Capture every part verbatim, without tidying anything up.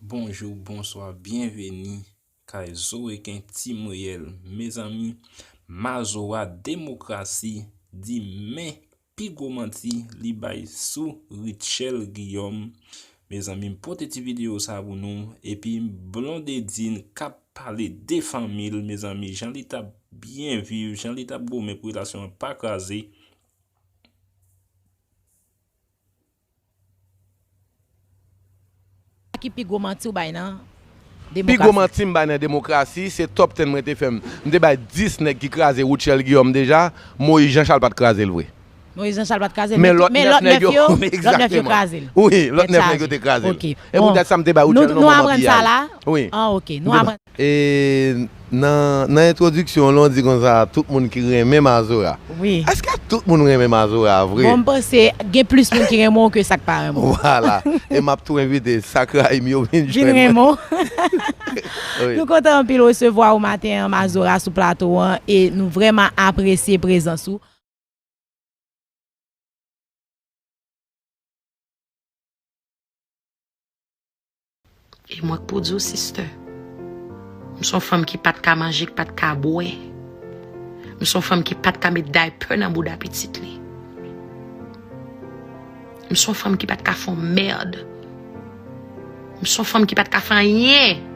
Bonjou, bonswa, byenveni kay Zoreken Team Reyèl. Mezanmi, Mazora Demokrasi di men pi gwo manti li bay sou Rutshelle Guillaume. Mezanmi, m pote ti videyo sa pou nou, epi Blondedine k ap pale de fanmi l, mezanmi, jan li t ap byen viv, jan li t ap goumen pou relasyon an pa kraze. Ki pi gwo manti w bay nan demokrasi? Pi gwo manti m bay nan demokrasi, se top ten mwen te fè m. M te bay dis nèg ki kraze Rutshelle Guillaume deja, Moïse Jean Charles pa t kraze l vre. Moïse Jean Charles pa t kraze l, men lòt nèf yo, lòt nèf yo kraze l. Wi, lòt nèf nèg yo te kraze l. E poutèt sa m te bay Rutshelle non mwen manti a. Wi. Ah, ok. Nou aprann. E nan, nan entwodiksyon w lan w di konsa, tout moun ki renmen Mazora. Wi. Èske tout moun renmen Mazora vre? Bon, m panse gen plis moun ki renmen w ke sa k pa renmen w. Vwala. E m ap tou envite sa k rayi m yo vin jwenn mwen. Vin renmen w. Nou kontan anpil resevwa w maten an, Mazora, sou plato an, e nou vrèman apresye prezans ou. E mwen k pou di w, sister, m se yon fanm ki pa t ka manje, ki pa t ka bwè. M se yon fanm ki pa t ka met daypè nan bouda pitit li. M se yon fanm ki pa t ka fè yon mèd. M se yon fanm ki pa t ka fè anyen.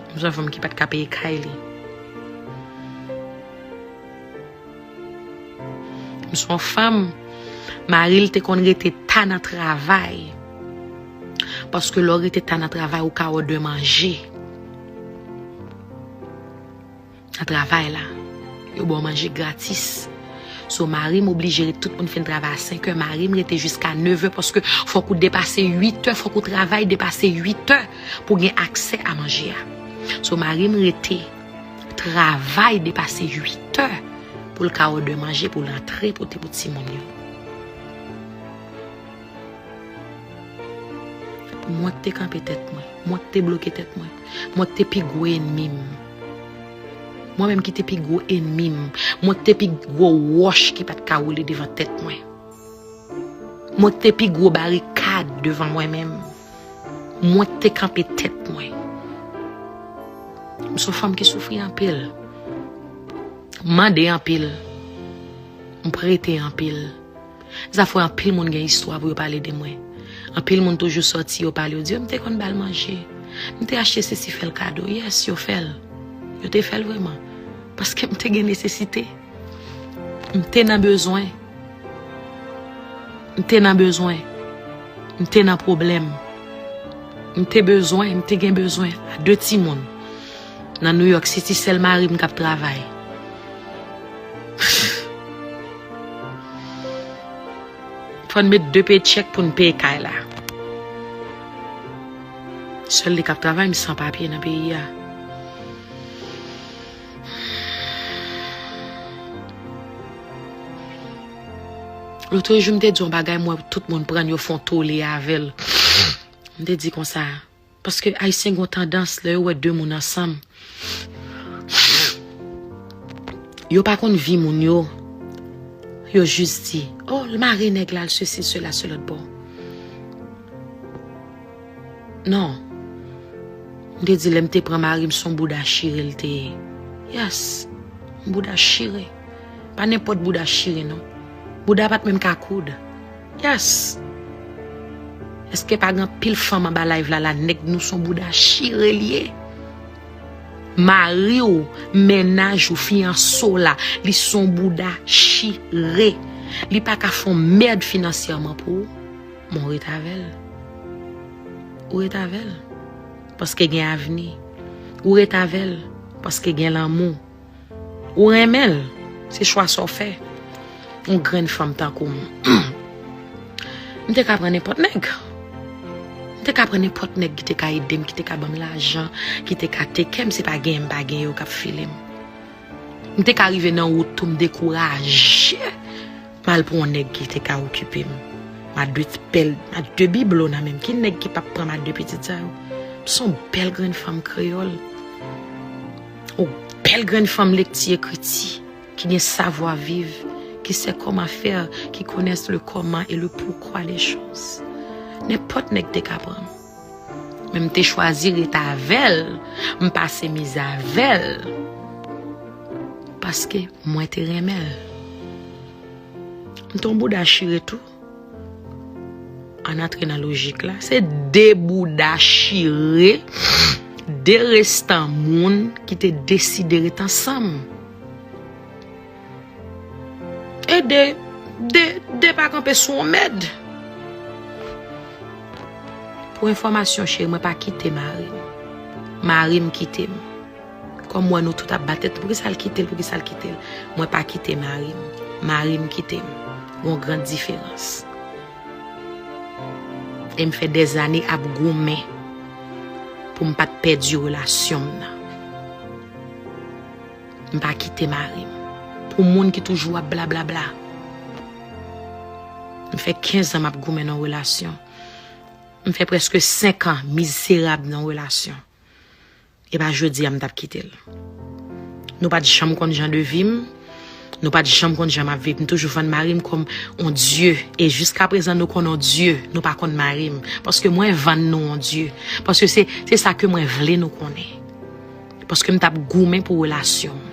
M se yon fanm ki pa t ka peye kay li. M se yon fanm, mari l te konn rete ta nan travay. Paske lè w rete ta nan travay, ou ka òdè manje. Nan travay la, yo ba w manje gratis. So, mari m oblije ret, tout moun fin travay a senk è, mari m rete jiska nèf è paske fòk ou depase uit è, fòk ou travay depase uit è pou gen aksè a manje a. So, mari m rete travay depase uit è pou l ka òdè manje pou l antre pote pou timoun yo. Mwen k te kanpe tèt mwen, mwen k te bloke tèt mwen, mwen k te pi gwo enmi m. Mwen menm ki te pi gwo enmi m, mwen k te pi gwo wòch ki pa t ka woule devan tèt mwen. Mwen k te pi gwo barikad devan mwen menm. Mwen k te kanpe tèt mwen. M se yon fanm ki soufri anpil. M mande anpil. M prete anpil. Sa fè anpil moun gen istwa pou yo pale de mwen. Anpil moun toujou sòti, yo pale, yo di, "M te konn ba l manje. M te achte sesi, fè l kado." Yes, yo fè l. Yo te fè l vrèman. Paske m te gen nesesite. M te nan bezwen. M te nan bezwen. M te nan pwoblèm. M te bezwen, m te gen bezwen a de timoun. Nan New York City, sèl mari m k ap travay. Fò n met de pechèk pou n peye kay la. Sèl li k ap travay, m san papye nan peyi a. Lotrejou, m te di yon bagay, m wè tout moun pran l, yo fè yon tole avè l. M te di konsa, paske Ayisyen gen yon tandans, lè yo wè de moun ansanm, yo pa konn vi moun yo, yo jis di, "Oh, l mare nèg la, l sesi, sela, se lòt bò." Non. M te di lè m te pran mari m, se yon bouda chire l te ye. Yes. Yon bouda chire. Pa nenpòt bouda chire, non. Bouda pa t menm ka koud. Yes. Èske pa gen anpil fanm anba live la, la, nèg nou se yon bouda chire l ye? Mari w, mennaj ou, fiyanse w la, li se yon bouda chire. Li pa ka fè yon mèd finansyèman pou ou. Men w ret avè l. Ou ret avè l. Paske gen avni. Ou ret avè l. Paske gen lanmou. Ou renmen l. Se chwa sa w fè. Yon grenn fanm tankou m. M te ka pran nenpòt nèg. M te ka pran nenpòt nèg ki te ka ede m, ki te ka ban m lajan, ki te ka teke m. Se pa genyen m pa genyen yo k ap file m. M te ka rive nan wout tou, m dekouraje. M al pran yon nèg ki te ka okipe m. M a de bèl, m a de biblo nan men m. Ki nèg ki p ap pran m a de pitit sa yo? M se yon bèl grenn fanm kreyòl. Yon bèl grenn fanm lekti ekriti, ki gen savwa viv, qui sait comment faire, qui connaît le comment et le pourquoi des choses. Nenpòt nèg te ka pran m. Men m te chwazi ret avè l, m pase mizè avè l. Paske mwen te renmen l. M te yon bouda chire tou. Ann antre nan lojik la. Se de bouda chire, de restan moun ki te deside ret ansanm. E de, de, de pa kanpe sou yon mèd. Pou enfòmasyon, cheri, mwen pa kite mari m. Mari m kite m. Kòm m wè nou tout ap bat tèt, poukisa l kite l, poukisa l kite l? Mwen pa kite mari m. Mari m kite m. Gon gran diferans. E m fè dèzane ap goumen pou m pa t pèdi relasyon m nan. M pa kite mari m. Pou moun ki toujou ap blablabla. M fè kenz an m ap goumen nan relasyon. M fè prèske senk an mizerab nan relasyon. E pa jodi a m t ap kite l. Nou pa t janm konn jan de vi m. Nou pa t janm konn jan m ap viv. M toujou vann mari m kòm on dye. E jiskaprezan nou konn on dye. Nou pa konn mari m. Paske mwen vann nou on dye. Paske se, se sa ke mwen vle nou konnen. Paske m t ap goumen pou relasyon m.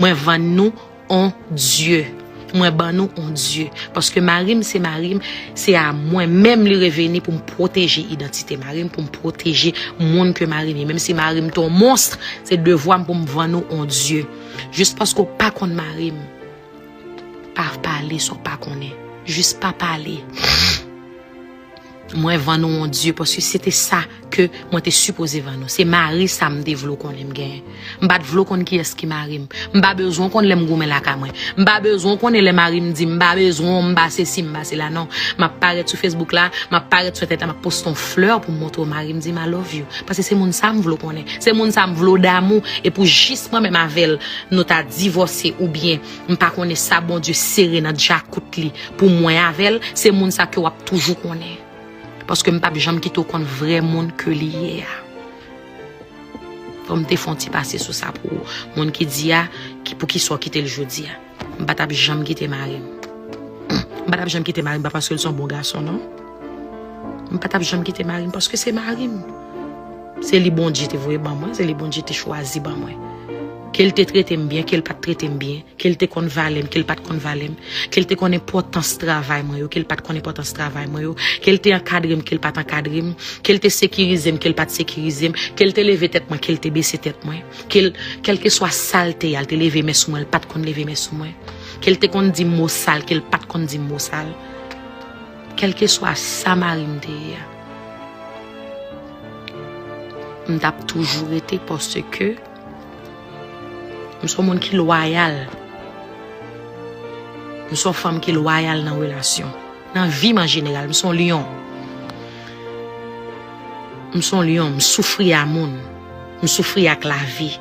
Mwen vann nou on dye. Mwen ban nou on dye. Paske mari m se mari m, se a mwen menm li reveni pou m pwoteje idantite mari m, pou m pwoteje moun ke mari m ye. Menm si mari m te on monst, se devwa m pou m vann ou on dye. Jis paske w pa konn mari m, pa pale sa w pa konnen. Jis pa pale. Mwen vann ou on dye, paske se te sa ke mwen te sipoze vann ou. Se mari sa m te vle w konnen m genyen. M pa t vle w konn kiyès ki mari m. M pa bezwen w konn lè m goumen lakay mwen. M pa bezwen w konnen lè mari m di m pa bezwen w, m pa sesi, m pa sela, non. M ap parèt sou Facebook la, m ap parèt sou entènèt la, m ap poste yon flè pou m montre w mari m di m I love you. Paske se moun sa m vle w konnen. Se moun sa m vle w damou. E pou jis mwen menm avè l, nou ta divòse oubyen m pa konnen sa Bondye sere nan djakout li pou mwen avè l, se moun sa ke w ap toujou konnen. Paske m p ap janm kite w konn vrè moun ke li ye a. Fò m te fè yon ti pase sou sa pou ou. Moun ki di a, ki, poukisa w kite l jodi a? M pa t ap janm kite mari m. M pa t ap janm kite mari m, pa paske l se yon bon gason, non. M pa t ap janm kite mari m, paske se mari m. Se li Bondye te voye ban mwen, se li Bondye te chwazi ban mwen. Ke l te trete m byen, ke l pa t trete m byen, ke l te konn valè m, ke l pa t konn valè m, ke l te konn enpòtans travay mwen yo, ke l pa t konn enpòtans travay mwen yo, ke l te ankadre m, ke l pa t ankadre m, ke l te sekirize m, ke l pa t sekirize m, ke l te leve tèt mwen, ke l te bese tèt mwen, ke l, kèlkeswa sa l te ye a, l te leve men sou mwen, l pa t konn leve men sou mwen, ke l te konn di m mo sal, ke l pa t konn di m mo sal, kèlkeswa sa mari m te ye a, m t ap toujou rete paske M se yon moun ki lwayal. M se yon fanm ki lwayal nan relasyon. Nan vi m an jeneral, m se yon lyon. M se yon lyon, m soufri a moun. M soufri ak lavi.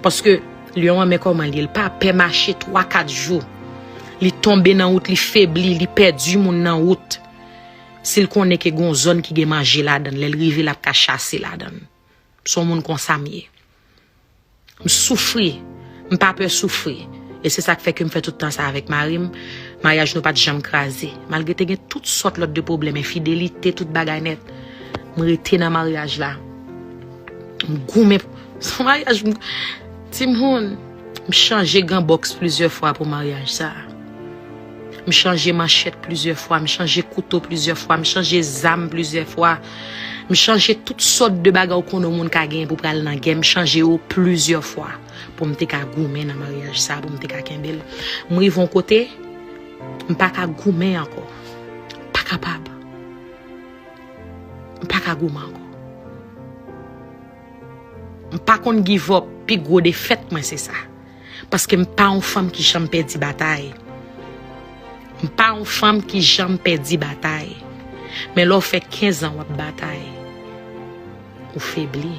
Paske lyon an, men kòman l ye, l pa pè mache twa, kat jou. Li tonbe nan wout, li febli, li pèdi moun nan wout. Si l konnen ke gon zòn ki gen manje ladan l, lè l rive, l ap ka chase ladan l. M se yon moun konsa m ye. M soufri. M pa pè soufri. E se sa k fè ke m fè tout tan sa avèk mari m. Maryaj nou pa t janm kraze. Malgre te gen tout sòt lòt de pwoblèm, enfidelite, tout bagay nèt. M rete nan maryaj la. M goumen. Se yon maryaj, m, timoun, m chanje gan bòks plizyè fwa pou maryaj sa. M chanje manchèt plizyè fwa, m chanje kouto plizyè fwa, m chanje zam plizyè fwa. M chanje tout sòt de bagay ou konnen yon moun ka genyen pou pral nan gè, m chanje yo plizyè fwa pou m te ka goumen nan maryaj sa, pou m te ka kenbe l. M rive yon kote, m pa ka goumen ankò. M pa kapab. M pa ka goumen ankò. M pa konn give up, pi gwo defèt mwen se sa. Paske m pa yon fanm ki janm pèdi batay. M pa yon fanm ki janm pèdi batay. Men lè w fè kenz an w ap batay, ou febli.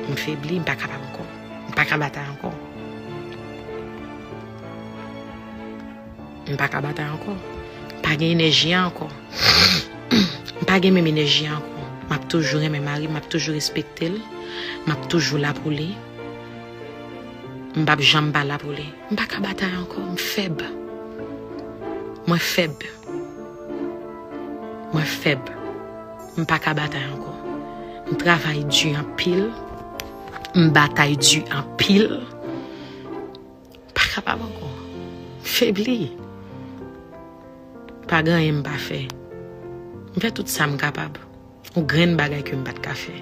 M febli, m pa kapab ankò. M pa ka batay ankò. M pa ka batay ankò. M pa gen enèji a ankò. M pa gen menm enèji a ankò. M ap toujou renmen mari m, m ap toujou respekte l, m ap toujou la pou li. M p ap janm pa la pou li. M pa ka batay ankò, m fèb. Mwen fèb. Mwen fèb. M pa ka batay ankò. M travay di anpil. M batay di anpil. M pa kapab ankò. M febli. Pa gen anyen m pa fè. M fè tout sa m kapab. Yon grenn bagay ke m pa t ka fè.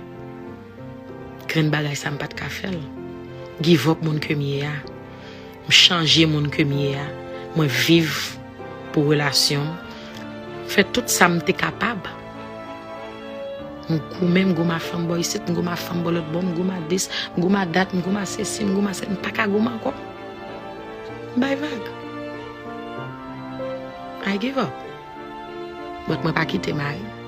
Grenn bagay sa m pa t ka fè l. Give up moun ke m ye a. M chanje moun ke m ye a. Mwen viv pou relasyon m. M fè tout sa m te kapab. M goumen, m goumen a fanm bò isit, m goumen a fanm bò lòt bò, m goumen a dis, m goumen a dat, m goumen a sesi, m goumen a sè, m pa ka goumen ankò. M bay vag. I give up. But mwen pa kite mari m.